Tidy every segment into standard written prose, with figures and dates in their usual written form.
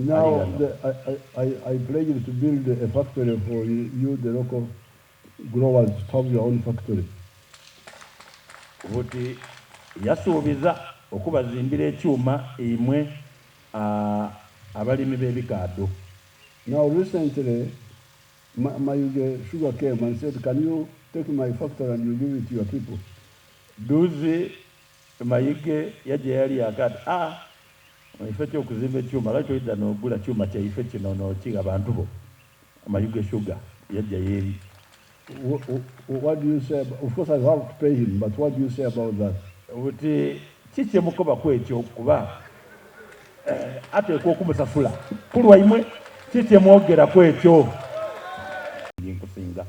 Now, Ali the, I pledged to build a factory for you, the local growers, to have your own factory. Buti yasuubiza okubazimbira ekyuma imwe abalimi b'ebikaado. Now, recently, Mayuge Sugar came and said, can you take my factory and you give it to your people? Duzi Mayuge yajja yali akati, ife ky'okuzimba ekyuma, lwaki oyidda n'ogula kyuma kyaife kino n'okiga abantu bo? Mayuge Sugar yajja yeeri. What do you say? Of course, I have to pay him, but what do you say about that? Buti ki kyemukoba ku ekyo kuba ateekwa okumusasula ku lwaimwe, ki kyemwogera ku ekyo? Nkusinga.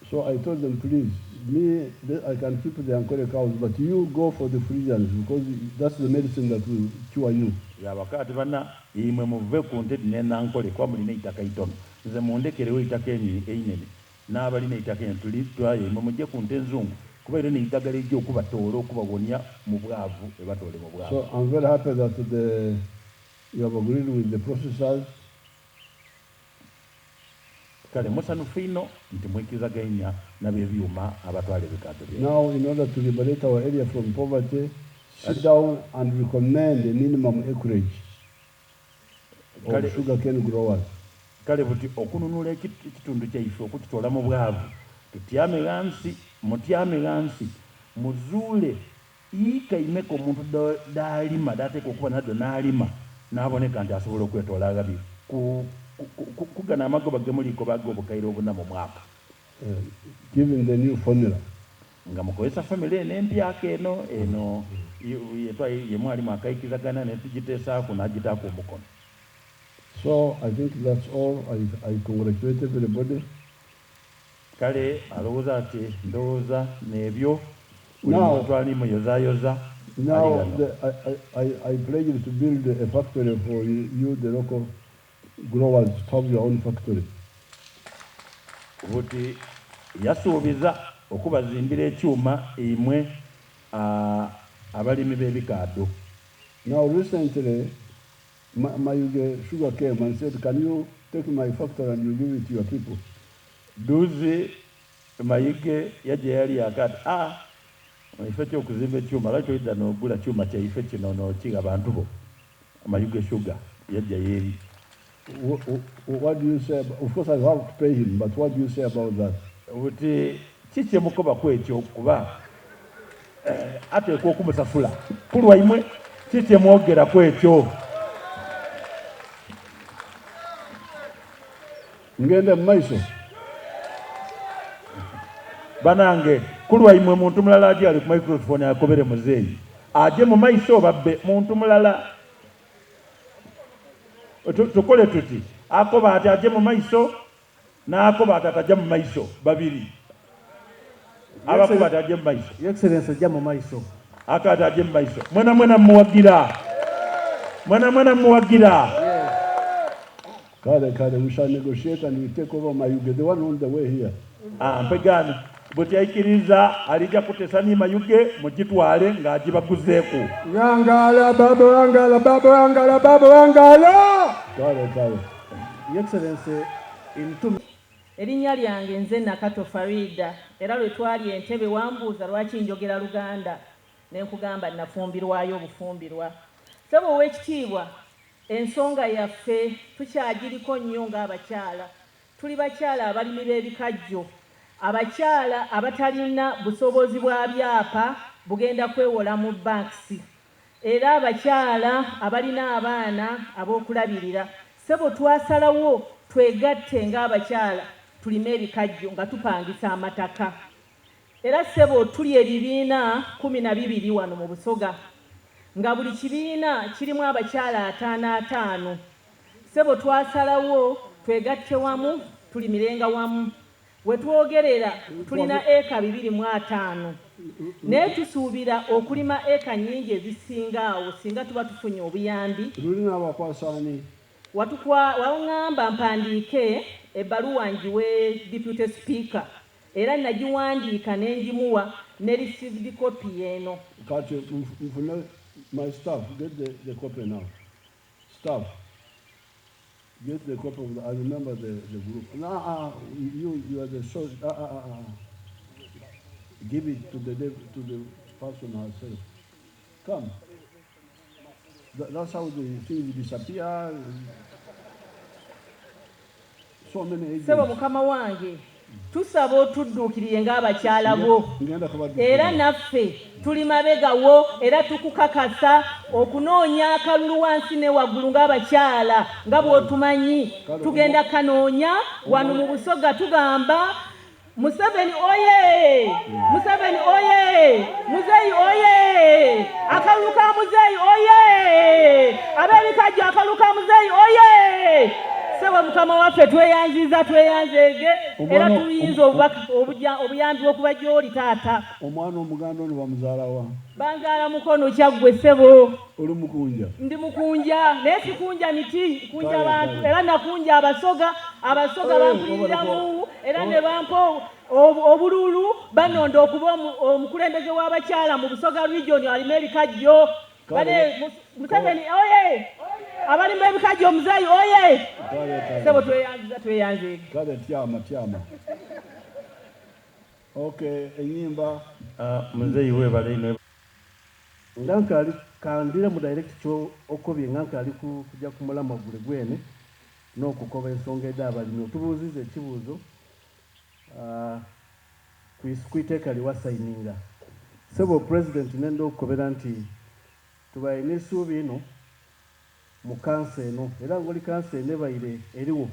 So I told them, please, me, I can keep the Ankole cows, but you go for the Friesians because that's the medicine that will cure you. Yabakati bana imwe muve ku nte dhino enankole kuba mulina eitaka itono. Nze mundekerewo eitaka einene n'abalina eitaka eno tuli twayo imwe mujje ku nte enzungu kuba eryo n'eidagala ejja okubatoola okubawonya mu bwavu ebatoole mu bwavu. So I'm very happy that you have agreed with the processors. Kale musanufu ino nti mwikizaganya n'abebyuma abatwala ebikaado byaibwe. Now, in order to liberate our area from poverty, sit down and recommend a minimum acreage of sugarcane growers. Kale buti okununula ekitundu kyaife okukitoola mu bwavu, tutyame ghansi, mutyame ghansi, muzuule yiika imeka omuntu daalima, daateeka okuba nadho n'alima, n'aboneka nti asobola okwetoola aghabi kugana amagoba ge muliiko baga obukaire obuna mu mwaka. Given the new formula. Nga mukozesa formula eno empyaka eno, eno ye mwalimu akaikizagana ne tugiteesaaku n'agitaaku omukono. So I think that's all. I congratulate everybody. Kale alowooza ati ndowooza n'ebyo buli muntu ali muyozayoza. Now, I pledged to build a factory for you, the local growers, to have your own factory. Buti yasuubiza okubazimbira ekyuma imwe abalimi b'ebikaado. Now, recently, Mayuge Sugar came and said, can you take my factory and you give it to your people? Duzi Mayuge yajja yali akati, ife ky'okuzimba ekyuma, lwaki oyidda n'ogula kyuma kyaife kino n'okiga abantu bo? Mayuge Sugar yajja yeeri. What do you say? Of course, I have to pay him, but what do you say about that? Buti ki kyemukoba ku ekyo kuba ateekwa okumusasula ku lwaimwe, ki kyemwogera ku ekyo? Ngende mu maiso. Banange ku lwaimwe muntu mulala aje ali ku microphone akobere muzeeyi aje mu maiso babbe muntu mulala. Tukole tuti akoba ati aje mu maiso n'akoba ati atajja mu maiso babiri. Abakuba ati aje mu maiso. Your Excellency ajja mu maiso. Akati aje mu maiso. Mwena mwena muwagira. Mwena mwena muwagira. Kale kale, we shall negotiate and we take over Mayuge, the one on the way here. Mpegani buti aikiriza alija kutesa ni Mayuge mugitwale ng'agibaguzeeku. Wangala baba wangala baba wangala baba wangala. Kale kale. Your Excellency, in 2 Erinnya lyange nze Nakato Farida era lwe twali Entebbe wambuuza lwaki njogera Luganda ne nkugamba nafumbirwayo obufumbirwa. Ssebo Oweekitiibwa, ensonga yaffe tukyagiriko nnyo ng'abakyala. Tuli bakyala abalimi b'ebikajjo, abakyala abatalina busobozi bwa byapa bugenda kwewola mu banks era abakyala abalina abaana ab'okulabirira. Ssebo twasalawo twegatte ng'abakyala tulime ebikajjo nga tupangisa amataka. Era ssebo tuli ebibiina 12 wano mu Busoga nga buli kibiina kirimu abakyala ataano ataano. Ssebo twasalawo twegatte wamu tulimirenga wamu. We twogerera tulina eka 250 naye tusuubira okulima eka nnyingi ezisinga awo singa tuba tufunye obuyambi. Luli n'abakwasaani. Waŋŋamba mpandiike ebbaluwa ngiwe Deputy Speaker era nagiwandiika ne ngimuwa ne received copy eno. Kati nfune my staff, get the copy now. Staff. Get the copy of the, I remember the group. No, you are the source. Give it to the person herself. Come. That's how the things disappear. So many Ssebo agents. Mukama wange, tusaba otudduukirire ng'abakyala bo. Ngenda kubadduukirira. Era naffe tuli mabegawo, era tukukakasa okunoonya akalulu wansi ne waggulu ng'abakyala nga bw'otumanyi. Tugenda kanoonya wano mu Busoga. Tugamba Museveni oye! Museveni oye! Muzeeyi oye! Akalulu ka muzeeyi oye! Ab'ebikajjo, akalulu ka muzeeyi oye! Ssebo mukama waffe, tweyanziza, tweyanzeege, era tuliyinza obubaka obuyambi okuva gy'oli, taata. Omwana omuganda ono bamuzaala wa? Banzaala Mukono, Kyaggwe, ssebo. Oli mukunja? Ndi mukunja, naye sikunja miti, kunja Kale, bantu. Kale. Era nakunja Abasoga. Abasoga bampuliriramu era ne bampa obululu, banonda okuba omukulembeze w'abakyala mu Busoga Region alima ebikajjo. Kale. Bane Museveni oye! Abalima ebikajjo, omuzeeyi oye! Kale, kale. Ssebo, tweyanziza, tweyanzeege. Kale, tyama, tyama. Okay, enyimba. Ah, muzeeyi weebale ino. Nga nkaali kandire mu direct kyo okobye nga nkaali kujja ku mulamwa gule gwene n'okukoba ensonga ed'abalimi. Otubuuziza ekibuuzo ku iteeka lye wasayininga. Ssebo President, nenda okukobera nti tubaire n'essuubi ino mu kanso eno, era ng'oli kanso eno ebaire eriwo.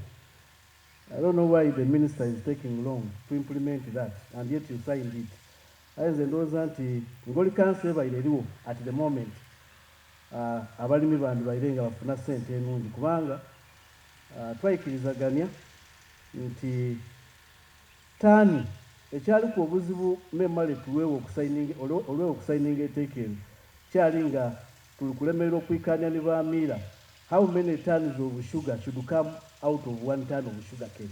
I don't know why the minister is taking long to implement that, and yet you signed it. Aye nze ndowooza nti ng'oli kanso ebaire eriwo at the moment, abalimi bandi baire nga bafuna ssente ennungi, kubanga twayikirizaganya nti taani ekyaliku obuzibu memale tulwewo olwewo okusayininga etteeka eryo, kyali nga tuli kulemerera okwikanya ne ba miller how many tons of sugar should come out of 1 ton of sugar cane.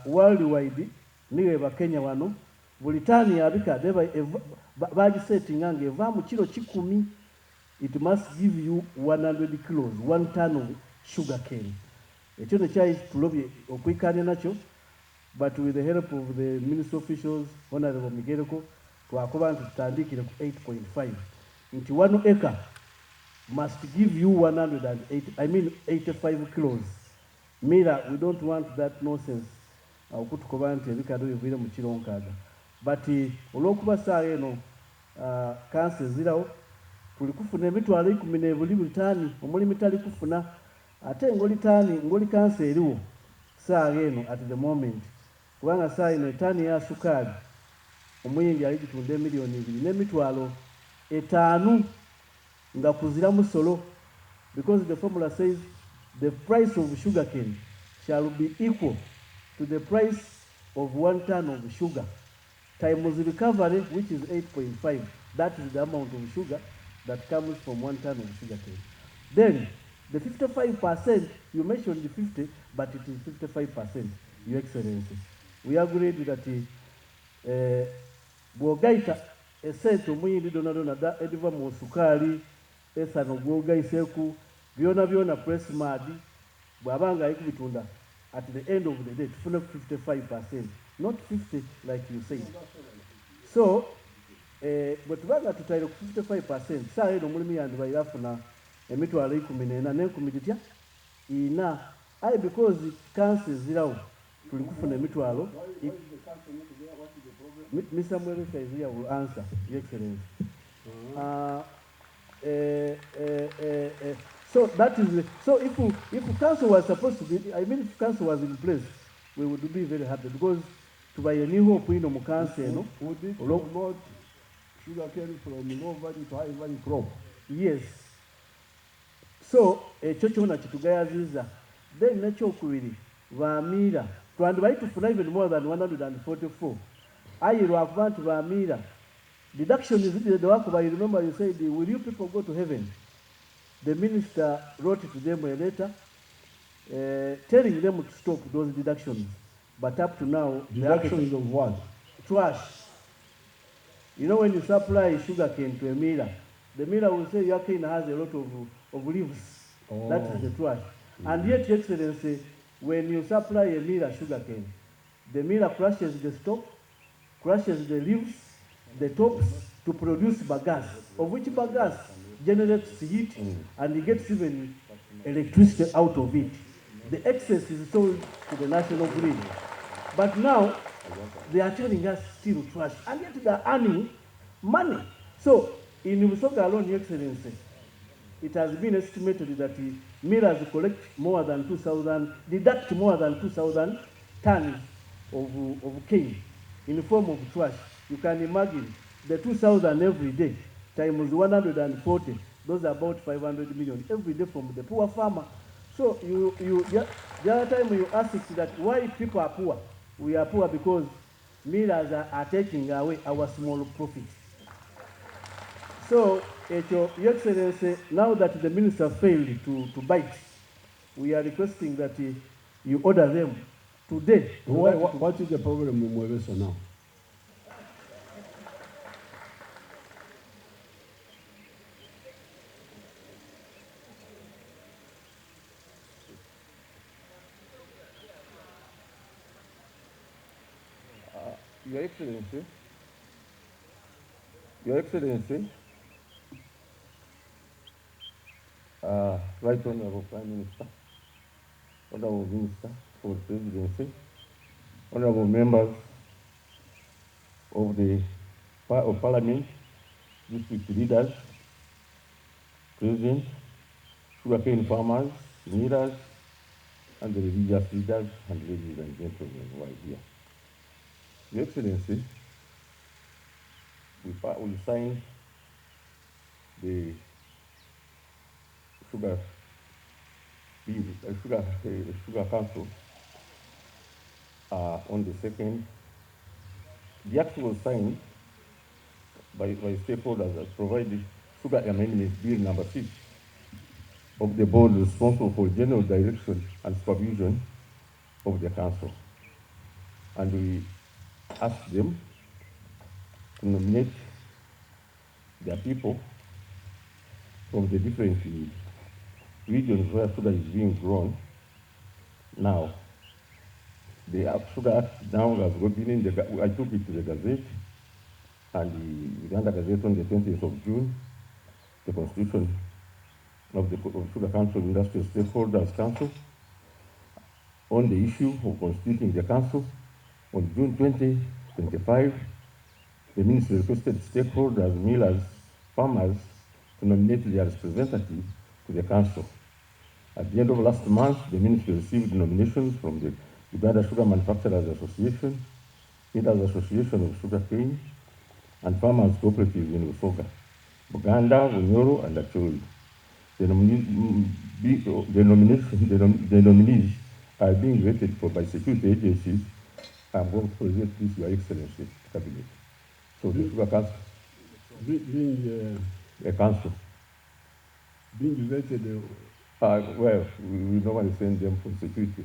Worldwide niwe bakenya wano buli taani yabikadde bagisetinga nga eva mu kiro 100. It must give you 100 kilos, 1 ton of sugar cane. Ekyo nekyali tulobye okwikanya nakyo, but with the help of the ministry officials, Honorable Migereko, twakuba nti tutandikire ku 8.5, nti 1 acre must give you 108, I mean 85 kilos. Miller, we don't want that nonsense okutukoba nti ebikadde biviire mu kiro 60. But olw'okuba saawa eno kansi ezirawo, tuli kufuna 120,000 buli taani. Omulimi tali kufuna, ate ngoli taani ngoli kansi eriwo saawa eno at the moment, kubanga saawa eno etaani ya sukaali omuyindi aligitunda 2,500,000 nga kuzira musolo, because the formula says the price of sugarcane shall be equal to the price of 1 ton of sugar times recovery, which is 8.5. That is the amount of sugar that comes from 1 ton of sugarcane. Then the 55%, you mentioned the 50, but it is 55%, Your Excellency. We agreed that bw'ogaita esente omuyindi dona dona da ediva mu sukaali, esano gw'ogaiseeku byona byona, pressmud, bw'aba nga ali kubitunda, at the end of the day tufune 55%, not 50 like you said. So bwe tuba nga tutaire ku 55%, saawa eno omulimi yandibaire afuna 14,400. Aye because kansi ezirawo, tuli kufuna emitwalo. Mr. Mweresa is here, will answer, Your Excellency. So that is so if council was supposed to be, I mean, if council was in place, we would be very happy, because tubaire ni hope ino mu council eno. Would it promote sugarcane from low value to high value crop? Yes. So ekyo kyona kitugayaziza. Then nekyokubiri, ba miller twandibayi tufuna even more than 144, aye lwakuba nti ba miller deduction is the wakuba. You remember you said, "Will you people go to heaven?" The minister wrote to them a letter telling them to stop those deductions, but up to now the Deductions of what? Trash. You know, when you supply sugar cane to a miller, the miller will say your cane has a lot of leaves. Oh. That is the trash. And yet, Your Excellency, when you supply a miller sugarcane, the miller crushes the stalk, crushes the leaves, the tops, to produce bagasse, of which bagasse generates heat and he gets even electricity out of it. The excess is sold to the national grid. But now, they are telling us still trash, and yet they are earning money. So, in Busoga alone, Your Excellency, it has been estimated that the millers collect more than 2,000, deduct more than 2,000 tons of cane in the form of trash. You can imagine the 2,000 every day times 140, those are about 500 million every day from the poor farmer. So the other time you asked that why people are poor. We are poor because millers are taking away our small profit. So, Your Excellency, now that the minister failed to bite, we are requesting that you order them today. What is the problem in Mwebeso now? Your Excellency, Your Excellency, Right Honorable Prime Minister, Honorable Minister for the Presidency, Honorable Members of the of Parliament, District Leaders, President, sugarcane farmers, leaders, and the religious leaders, and ladies and gentlemen who are here. Your Excellency, we signed the Sugar Council on the 2nd. The act was signed by stakeholders that provided Sugar Amendment Bill number 6 of the board responsible for general direction and supervision of the council. And we asked them to nominate their people from the different regions where sugar is being grown. Now, the Sugar Act now has been in the, I took it to the Gazette, and the Uganda Gazette on the 20th of June, the Constitution of the Sugar Council Industrial Stakeholders Council, on the issue of constituting the council. On June 2025, the ministry requested stakeholders, millers, farmers, to nominate their representative to the council. At the end of last month, the ministry received nominations from the Uganda Sugar Manufacturers Association, Millers Association of Sugarcane, and Farmers Cooperatives in Busoga, Buganda, Bunyoro, and Acholi. The nominees are being vetted for by security agencies. I'm going to present this, Your Excellency, Cabinet. So the Sugar Council. Being a council. Being vetted. Well, we normally send them for security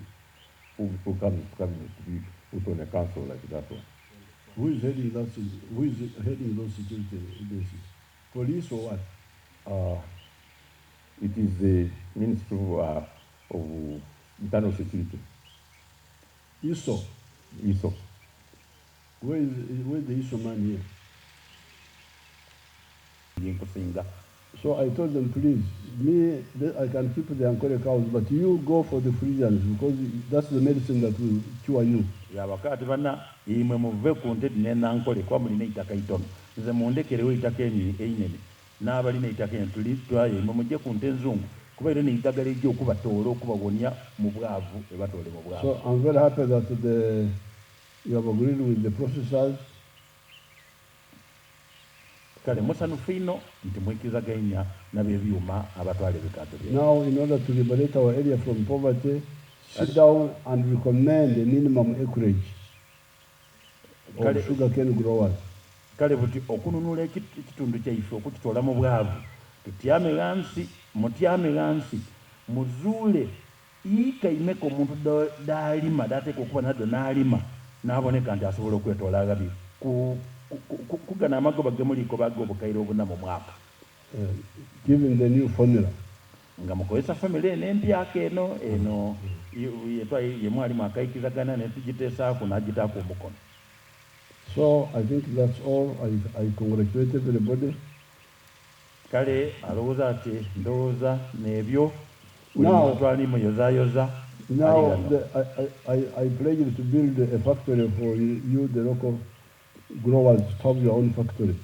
who come to cabinet to be put on a council like that one. Who is heading that? Who is heading those security agencies? Police or what? It is the Ministry of Internal Security. ISO. ISO. Where is the ISO man here? So I told them, please, me, I can keep the Ankole cows, but you go for the Friesians because that's the medicine that will cure you. Yabakati bana imwe muve ku nte n'enankole kuba mulina eitaka itono nze mundekerewo eitaka einene n'abalina eitaka eno tulitwayo imwe mujje ku nte enzungu kuba era n'eddagala ejja okubatoola okubawonya mu bwavu ebatoole mu bwavu. So I'm very happy that you have agreed with the processors. Kale musanufu ino nti mwikirizaganya n'ab'ebyuma abatwala ebikato byabwe. Now, in order to liberate our area from poverty, sit down and recommend a minimum acreage of sugarcane growers. Kale buti okununula ekitundu kyaife okukitoola mu bwavu, tutyame ghansi, mutyame ghansi, muzuule yiika imeka omuntu d'alima d'ateeka okuba naddo n'alima n'aboneka nti asobola okwetoola agabi kugana amagoba gemuliiko baga obukaire obuna mu mwaka. Given the new formula. Nga mukozesa family eno empyaka eno eno ye mwalimu akaikizagana ne tugiteesaako n'agitaako omukono. So I think that's all. I congratulate everybody. Kale alowooza ati ndowooza n'ebyo buli muntu ali muyozayoza. Now I pledge to build a factory for you, the local growers, to have your own factory.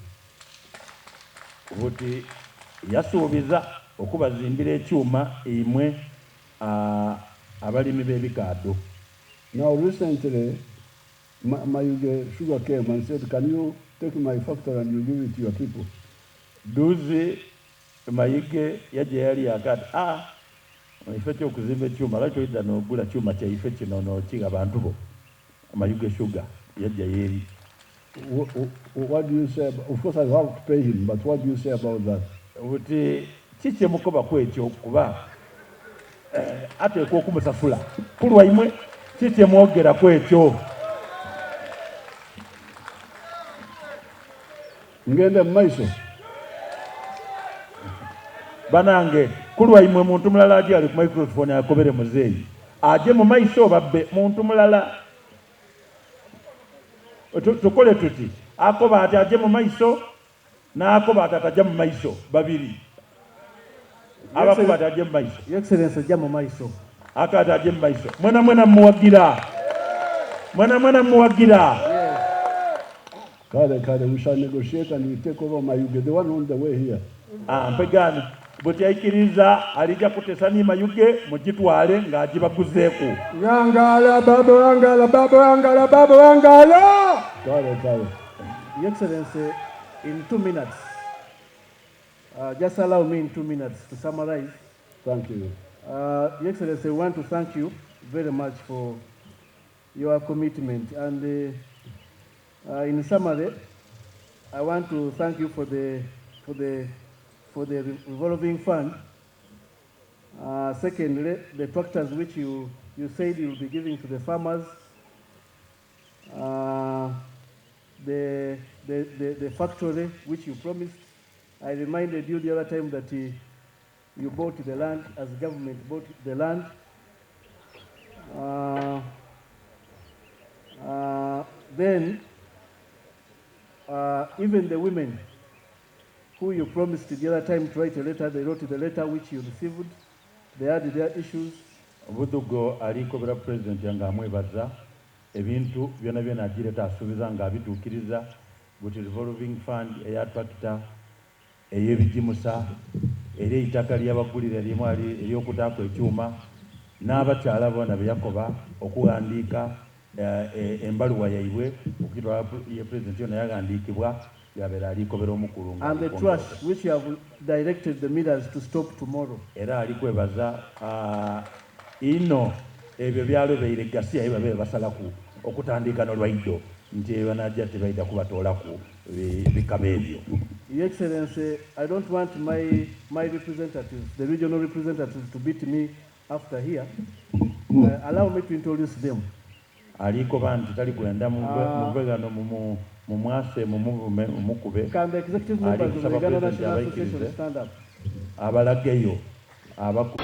Buti yasuubiza okubazimbira ekyuma imwe abalimi b'ebikaado. Now recently, Mayuge Sugar came and said, can you take my factory and you give it to your people? Duzi Mayuge yajja yali akati, ife ky'okuzimba ekyuma, lwaki oyidda n'ogula kyuma kyaife kino n'okiga abantu bo? Mayuge Sugar yajja yeeri. What do you say? Of course I have to pay him, but what do you say about that? Buti ki kye mukoba ku ekyo kuba ateekwa okumusasula ku lwaimwe, ki kye mwogera ku ekyo? Ngende mu maiso. Banange ku lwaimwe muntu mulala aje ali ku microphone akobere muzeeyi aje mu maiso babbe muntu mulala. Tukole tuti akoba ati aje mu maiso n'akoba ati atajja mu maiso babiri. Abakoba ati aje mu maiso. Your Excellency ajja mu maiso. Akati aje mu maiso. Mwena mwena muwagira. Mwena mwena muwagira. Kale kale, we shall negotiate and we take over Mayuge, the one on the way here. Mpegani buti aikiriza alija kutesa ni Mayuge mugitwale ng'agibaguzeeku. Wangala baba wangala baba wangala baba wangala. Kale kale. Your Excellency, in 2 minutes, just allow me in 2 minutes to summarize. Thank you. Your Excellency, we want to thank you very much for your commitment. And in summary, I want to thank you for the revolving fund. Secondly, the tractors which you said you will be giving to the farmers. The factory which you promised. I reminded you the other time that you bought the land, as government bought the land. Then, even the women who you promised the other time to write a letter, they wrote the letter which you received. They had their issues. Budugo alikobera president yanga amwebaza ebintu byona byona agireta asuubiza nga abituukiriza buti revolving fund eya tractor ey'ebigimusa era eitaka lyabagulira limu ery'okutaako ekyuma n'abakyala bona be yakoba okuwandiika embaluwa yaibwe okukitwala ye president yona yaghandiikibwa yabeera alikobera omukulu nga And the trash which you have directed the millers to stop tomorrow. Era alikwebaza ino ebyo byalobeire gasiya ebabe basalaku okutandika n'olwaiddo nti banajja tebaida kubatoolaku bikaba ebyo. Your Excellency, I don't want my representatives, the regional representatives, to beat me after here. Allow me to introduce them. Alikoba nti tali kwenda muvegano mumwase mumuvume mumukube. Can the executive members of the Uganda National Association stand up? Abalageyo abaku.